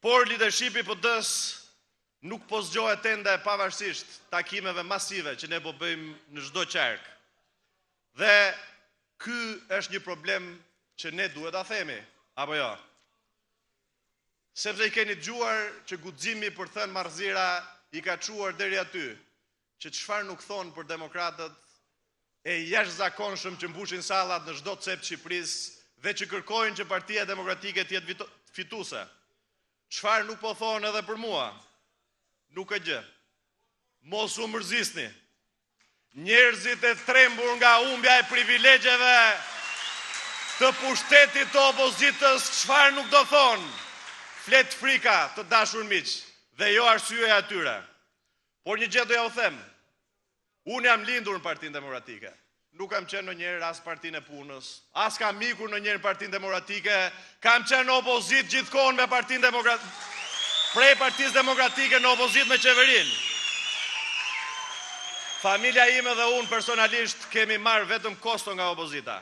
Por lidershipi i PD-së nuk po zgjohet ende pavarësisht takimeve masive që ne po bëjmë në çdo qark. Dhe ky është një problem që ne duhet ta themi, apo jo? Sepse i keni dëgjuar që guximi për të thënë marrëzira i ka çuar deri aty, që çfarë nuk thonë për demokratët e jashtëzakonshëm që mbushin sallat në çdo cep të Shqipërisë dhe që kërkojnë që Partia Demokratike të jetë fituese. Çfarë nuk po thonë edhe për mua? Nuk ka gjë. Mos u mërzisni. Njerëzit e trembur nga humbja e privilegjeve të pushtetit të opozitës, çfarë nuk do thonë? Flet frika, të dashur miq, dhe jo arsyeja e tyre. Por një gjë do jua them. Unë jam lindur në Partinë Demokratike. Nuk kam qenë ndonjëherë as Partinë e Punës, as kam ikur ndonjëherë në Partinë Demokratike, kam qenë në opozitë gjithkohën me Partinë Demokratike, prej Partisë Demokratike në opozitë me qeverinë. Familja ime dhe unë personalisht kemi marrë vetëm kosto nga opozita.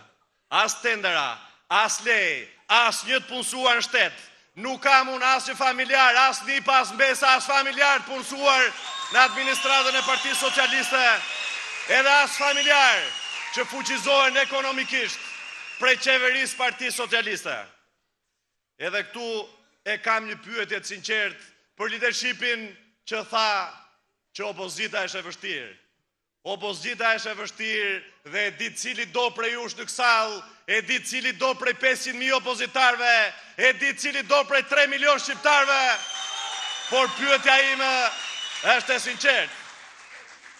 As tendera, as leje, asnjë të punësuar në shtet. Nuk kam unë asnjë familjar, as nipa, as mbesa, as familjar të punësuar në administratën e Partisë Socialiste, edhe as familjar që fuqizohen ekonomikisht prej qeverisë së Partisë Socialiste. Edhe këtu e kam një pyetje të sinqertë për lidershipin që tha që opozita është e vështirë. Opozita është e vështirë dhe e di cilido prej jush në këtë sallë, e di cilido prej 500.000 opozitarëve, e di cilido prej 3 milion shqiptarëve, por pyetja ime është e sinqertë.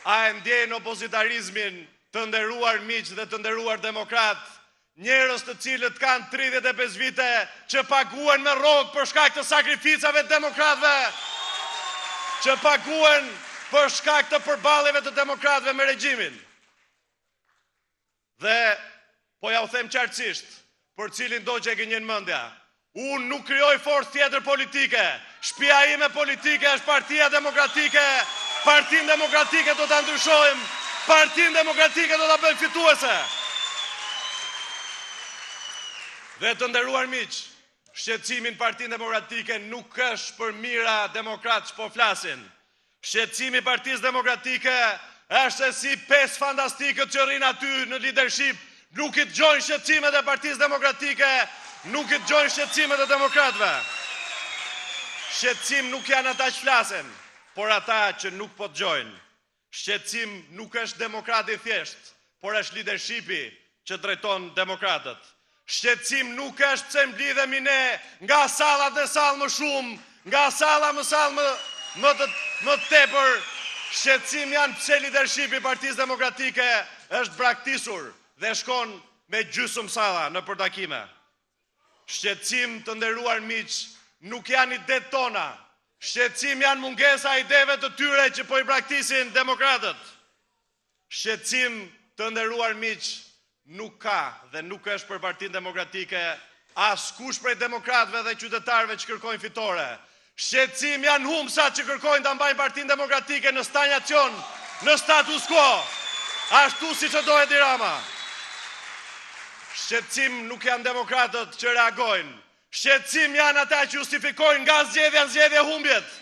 A e ndjejnë opozitarizmin të nderuar miq dhe të nderuar demokratë, Njerëz të cilët kanë 35 vite që paguhen me rrogë për shkak të sakrificave të demokratëve, që paguhen për shkak të përballjeve të demokratëve me regjimin. Dhe po jua them qartësisht, për cilindo që e gënjen mendja, Unë nuk krijoj forcë tjetër politike. Shpia ime politike është Partia Demokratike. Partinë Demokratike do ta ndryshojmë. Partinë Demokratike do ta bëjmë fituese. Dhe të nderuar miq, shqetësimi në Partinë Demokratike nuk është për mijëra demokratë që po flasin. Shqetësimi i Partisë Demokratike është se si pesë fantastikët që rrinë aty në lidership nuk i dëgjojnë shqetësimet e Partisë Demokratike, nuk i dëgjojnë shqetësimet e demokratëve. Shqetësim nuk janë ata që flasin, por ata që nuk po dëgjojnë. Shqetësim nuk është demokrati i thjeshtë, por është lidershipi që drejton demokratët. Shqetësim nuk është pse mblidhemi ne nga sallat në sallë më shumë, nga salla më sallë më më të më tepër. Shqetësim janë pse lidershipi i Partisë Demokratike është braktisur dhe shkon me gjysmë salla nëpër takime. Shqetësim të nderuar miq, nuk janë idetë tona. Shqetësim janë mungesa e ideve të tyre që po i braktisin demokratët. Shqetësim të nderuar miq, nuk ka dhe nuk është për Partinë Demokratike askush prej demokratëve dhe qytetarëve që kërkojnë fitore. Shqetësim janë humbësat që kërkojnë ta mbajnë Partinë Demokratike në stanjacion, në status quo, ashtu siç e do Edi Rama. Shqetësim nuk janë demokratët që reagojnë. Shqetësim janë ata që justifikojnë nga zgjedhja në zgjedhje humbjet.